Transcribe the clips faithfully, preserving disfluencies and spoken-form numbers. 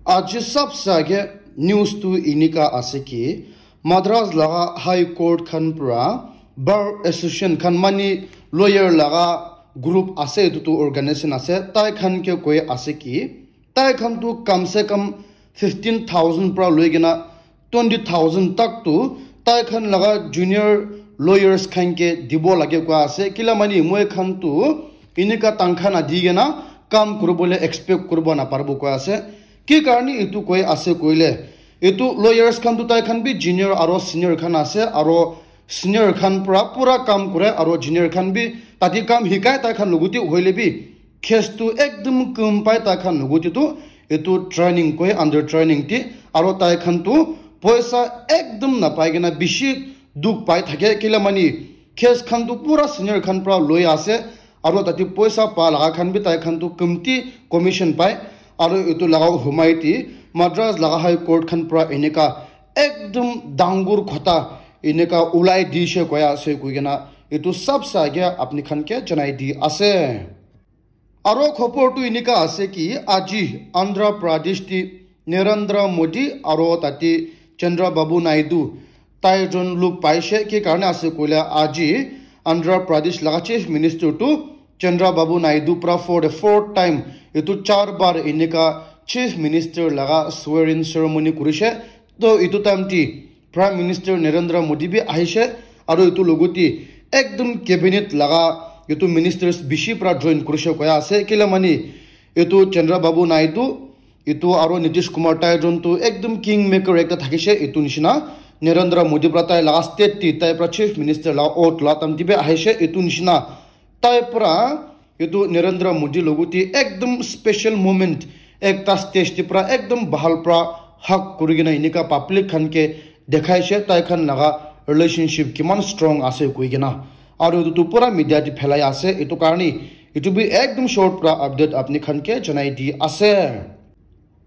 Aji sabse age news tu enika ase ki Madras laga High Court khan pra Bar Association khan mani lawyer laga group ase, etu tu organization ase, tai khan ke koi ase ki tai khan tu kam se kam fifteen thousand pra loi kena twenty thousand tak tu tai khan laga junior lawyers khan ke dibo lage koi ase. Kila mani moi khan tu enika tangkha na di kena kam kuribole expect kuribo na paribo koi ase. Ki karne etu koi ase koile, etu lawyers khan tu tai khan bi junior aro senior khan ase, aro senior khan pra pura kam kore, aro junior khan bi tate kam hikai tai khan logote hoile bi case tu ekdum kum pai tai khan logote tu etu training koi under training te, aro tai khan tu poisa ekdum napai kena bishi dukh pai thake. Kila mani case khan tu pura senior khan pra loi ase, aro tate poisa pa laga khan bi tai khan tu kumti commission pai, aro etu laga humai ti Madras laga High Court khan pra enika ekdum dangur khota enika ulai dishe koi ase koi kena etu sabse age apni khan ke janai di ase. Aro khopor tu enika ase ki aji Andhra Pradesh ti Narendra Modi aro tate Chandra Babu Naidu tai jon luk paise. Ki karne ase koile aji Andhra Pradesh laga Chief Minister tu Chandra Babu Naidu pra for the fourth time etu char bar enika Chief Minister laga swearing ceremony kurise. To etu time ti Prime Minister Narendra Modi bi ahishe, aro etu logote ekdum cabinet laga etu ministers bishi pra join kurise koi ase. Kila mani etu Chandra Babu Naidu, etu aro Nitish Kumar tai jon tu ekdum king maker ekta thakishe, etu nishina Narendra Modi pra tai laga state ti tai pra Chief Minister laga oath la time ti bi ahishe, etu nishina tai pra etu Narendra Modi logote ekdum special moment ekta stage te pra ekdum bahal pra hug kuri kena enika public khan ke dekhai she tai khan laga relationship kiman strong ase koi kena, aro etu tu pura media te phelai ase. Etu karne etu bi ekdum short pra update apni khan ke janai di ase.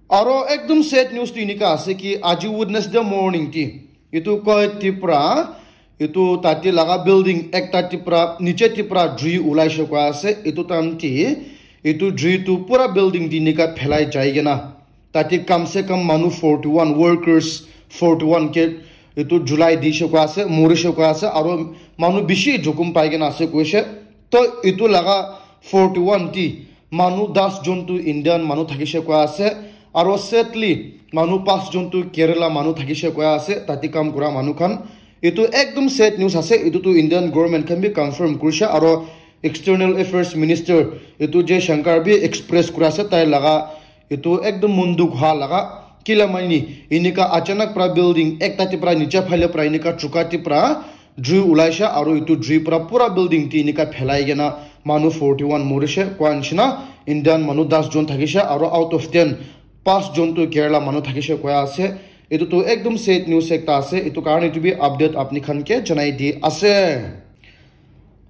Aro ekdum sad news tu enika ase ki aji Wednesday morning ti etu Koyat ti pra etu tate laga building ekta ti pra niche ti pra jui ulai she koi ase. Etu time ti etu jui tu pura building ti enika phelai jai kena tate kam se kam manu forty one workers forty one ke etu julai dishe koi ase, morishe koi ase, aro manu bishi jokhom pai kena ase koise. To etu laga forty one ti manu das jon tu Indian manu thakishe koi ase, aro sadly manu pas jon tu Kerala manu thakishe koi ase, tate kam kura manu khan. Etu ekdum sad news ase, etu tu Indian government khan bi confirm kurise, aro External Affairs Minister etu Jaishankar bi express kura ase tai laga etu ekdum mon dukh ha laga. Kila mani enika achanak pra building ekta ti pra niche phale pra enika chuka ti pra jui ulaishe, aro etu jui pra pura building ti enika phelai kena manu forty one morishe koi nishina Indian manu das jon thakishe, aro out of ten pas jon tu Kerala manu thakishe koi ase. Etu tu ekdum sad news ekta ase, etu karne etu bi update apni khan ke janai di ase.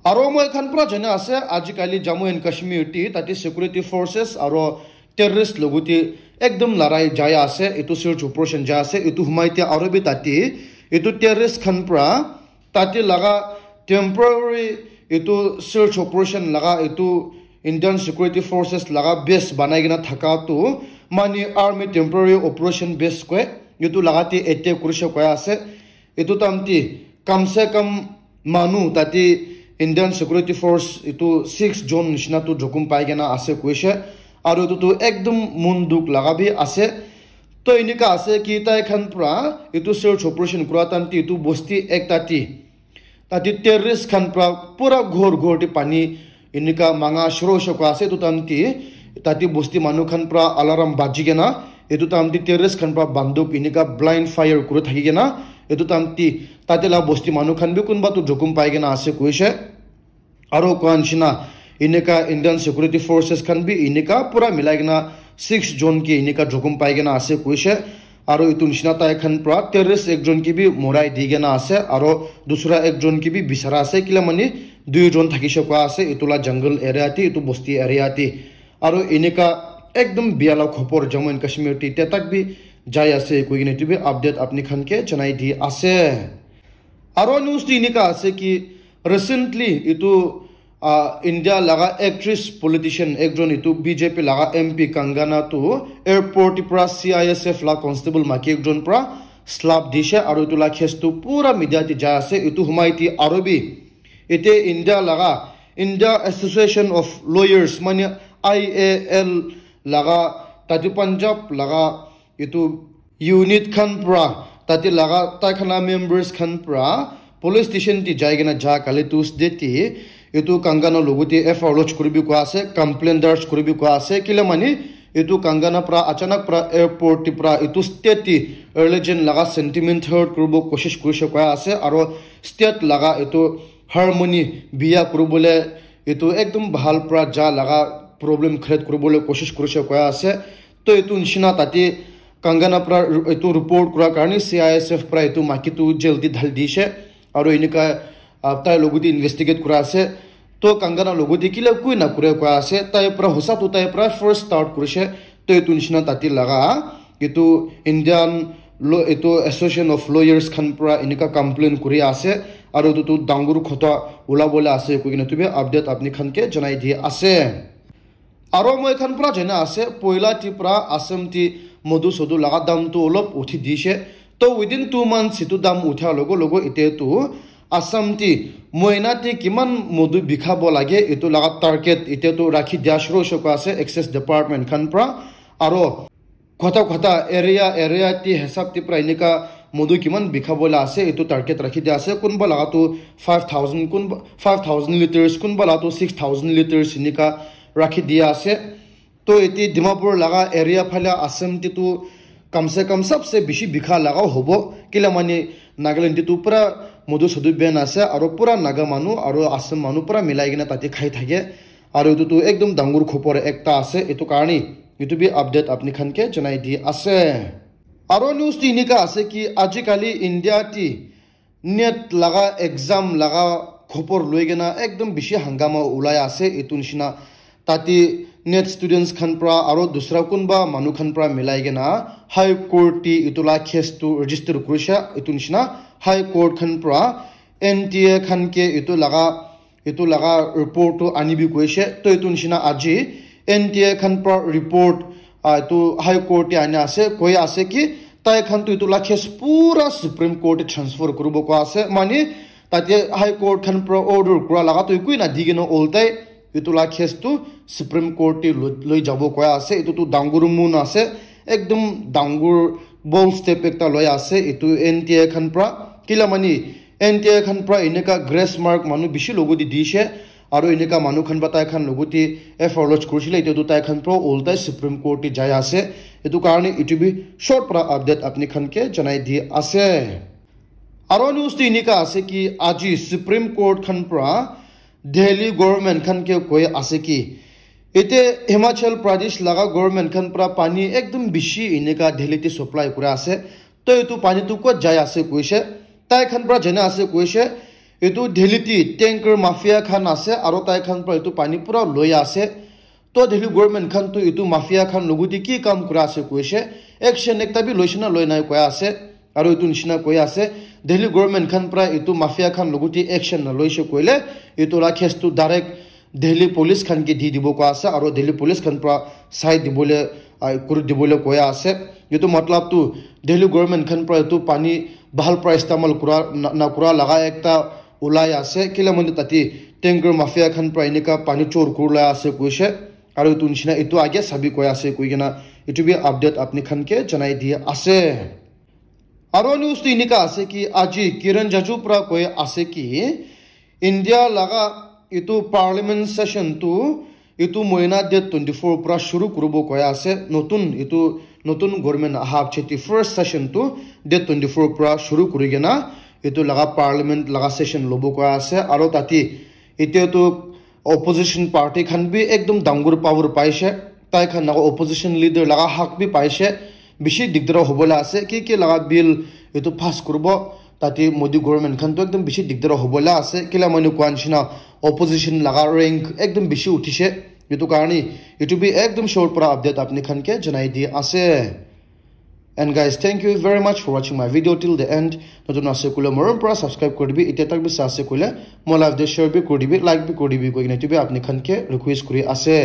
Aro moi khan pra jana ase, ajikali Jammu and Kashmir ti tate security forces aro terrorist logote ekdum larai jai ase, etu search operation jai ase, etu humai te aro bi tate etu terrorist khan pra tate laga temporary etu search operation laga etu Indian security forces laga base banai kena thaka tu mani army temporary operation base koi etu laga te attack kurise koi ase. Etu time ti kam se kam manu tate Indian security force etu six jon nishina tu jokhom pai kena ase koise, aro etu tu ekdum mon dukh laga bi ase. To enika ase ki tai khan pra etu search operation kura time ti etu bosti ekta ti tate terrorist khan pra pura ghor ghor te pani enika manga shuru hoise koi ase. Etu time ti tate bosti manu khan pra alarm baji kena etu time ti terrorist khan pra banduk enika blind fire kuri thaki kena etu time ti tate la bosti manu khan bi kunba tu jokhom pai kena ase koise. Aro koi nishina enika Indian security forces khan bi enika pura milai kena six jon ke enika jokhom pai kena ase koise. Aro etu nishina tai khan pra terrorist ekjon ke bi morai di kena ase, aro dusra ekjon ke bi bisara ase, kila mane dui jon thakishe koi ase etu la jungle area te, etu bosti area te. Aro enika ekdum bia la khopor Jammu and Kashmir te ete tak bi jai ase koi kena etu bi update apni khan ke janai di ase. Aro news tu enika ase ki recently etu Ah, India laga actress politician ekjon etu B J P laga M P Kangana tu airport pra C I S F la constable maki ekjon pra slap dishe aru etu la case tu pura media te jai ase. Etu humai te aru bi ete India laga India Association of Lawyers mane I A L laga tate Punjab laga etu unit khan pra tate laga tai khan la members khan pra police station te jai kena ja kali Tuesday te etu Kangana logote F I R lodge kuribi koi ase, complaint darj kuribi koi ase. Kile mane etu Kangana pra achanak pra airport te pra etu state te religion laga sentiment hurt kuribo koshish kurishe koi ase, aro state laga etu harmony biya kuribole etu ekdom bhal pra ja laga problem create kuribole koshish kurishe koi ase. To etu nishina tate Kangana pra etu report kura karne C I S F pra etu maki tu jail te dhali dishe. Aro enika, ah, tai logote investigate kura ase. To Kangana logote kila kui na kure koi ase. Tai pra hosa tu tai pra first start kurishe. To etu nishina tate laga etu Indian lo-, etu Association of Lawyers khan pra enika complaint kuri ase. Aro etu tu dangur khota ulabole ase koi kena tu bi update apni khan ke janai di ase. Aro moi khan pra jana ase, poila ti pra Assam ti modu sodu laga dam tu olop uthi dishe. To within two months etu dam utha logo logo ite tu Assam ti moina ti kiman modu bikha bo lage, etu laga target ite tu rakhi dia shuru shoko ase Excise Department khan pra. Aro khota khota area area ti hisab ti pra enika modu kiman bikha bola ase, etu target rakhi dia ase. Kunba laga tu five thousand, kunba five thousand liters, kunba laga tu six thousand liters enika rakhi dia ase. To ete Dimapur laga area phala Assam te tu kam se kam sabse bishi bikha laga hobo. Kila mane Nagaland te tu pura modu sodu ban ase, aro pura Naga manu aro Assam manu pura milai kena tate khai thake. Aro etu tu ekdom dangur khopor ekta ase. Etu karne etu bi update apni khan ke janai di ase. Aro news tu enika ase ki ajikali India ti NET laga exam laga khopor loi kena ekdom bishi hangama ulai ase. Etu nishina tate NET students khan pra aro dusra kunba manu khan pra milai kena High Court ti etu la case tu register kurisha. Etu nishina High Court khan pra N T A khan ke etu laga etu laga report tu anibi koishe. To etu nishina aji N T A khan pra report, ah, etu High Court te ani ase, koi ase ki tai khan tu etu la case pura Supreme Court te transfer kuribo koi ase. Mane tate High Court khan pra order kura laga tu ekoi na di kena oltai etu la case tu Supreme Court te lo-, loi jabo koi ase. Etu tu dangur moon ase, ekdom dangur bold step ekta loi ase etu N T A khan pra. Kila mane N T A khan pra enika grace mark manu bishi logo di dishe, aro enika manu khan pra tai khan logo di F I R lodge kurishile. Etu tu tai khan pra ultai Supreme Court te jai ase. Etu karne etu bi short pra update apni khan ke janai di ase. Aro news tu enika ase ki aji Supreme Court khan pra Delhi government khan ke koi ase ki ete Himachal Pradesh laga government khan pra pani ekdom bishi enika Delhi te supply kura ase. To etu pani tu kot jai ase koishe, tai khan pra jana ase koishe, etu Delhi ti tanker mafia khan ase, aro tai khan pra etu pani pura loi ase. To Delhi government khan tu etu mafia khan logo di ki kam kura ase koishe, action ekta bi loishe na loi nai koi ase. Aro etu nishina koi ase, Delhi government khan pra etu mafia khan logo di action na loishe koile, etu la case tu direct Delhi police khan ke di dibo koi ase, aro Delhi police khan pra sai dibole, ah, kuri dibole koi ase. Etu matlab tu Delhi government khan pra etu pani bhal pra istemal kura na, na kura laga ekta ulai ase. Kila mane tate tanker mafia khan pra enika pani chor kuri loi ase koishe. Aro etu nishina etu age sabi koi ase koi kena etu bi update apni khan ke janai di ase. Aro news tu enika ase ki aji Kiran Rijiju pra koi ase ki India laga etu parliament session tu etu mohina date twenty four pra shuru kuribo koi ase. Notun etu notun government aha piche te first session tu date twenty four pra shuru kuri kena etu laga parliament laga session lobo koi ase. Aro tate etia tu opposition party khan bi ekdom dangur power paishe, tai khan laga opposition leader laga hak bi paishe. Bishi digdar hobole ase, ki ki laga bill etu pass kuribo, tate Modi government khan tu ekdom bishi digdar hobole ase. Kila manu kwan shina opposition laga rank ekdom bishi uthishe. Etu karne etu bi ekdom short pra update apni khan ke janai di ase. And guys, thank you very much for watching my video till the end. Notun ase koile morom pora subscribe kuri dibi, etia tak bi sa ase koile mo live te share bi kuri dibi, like bi kuri dibi koi kena etu bi apni khan ke request kuri ase.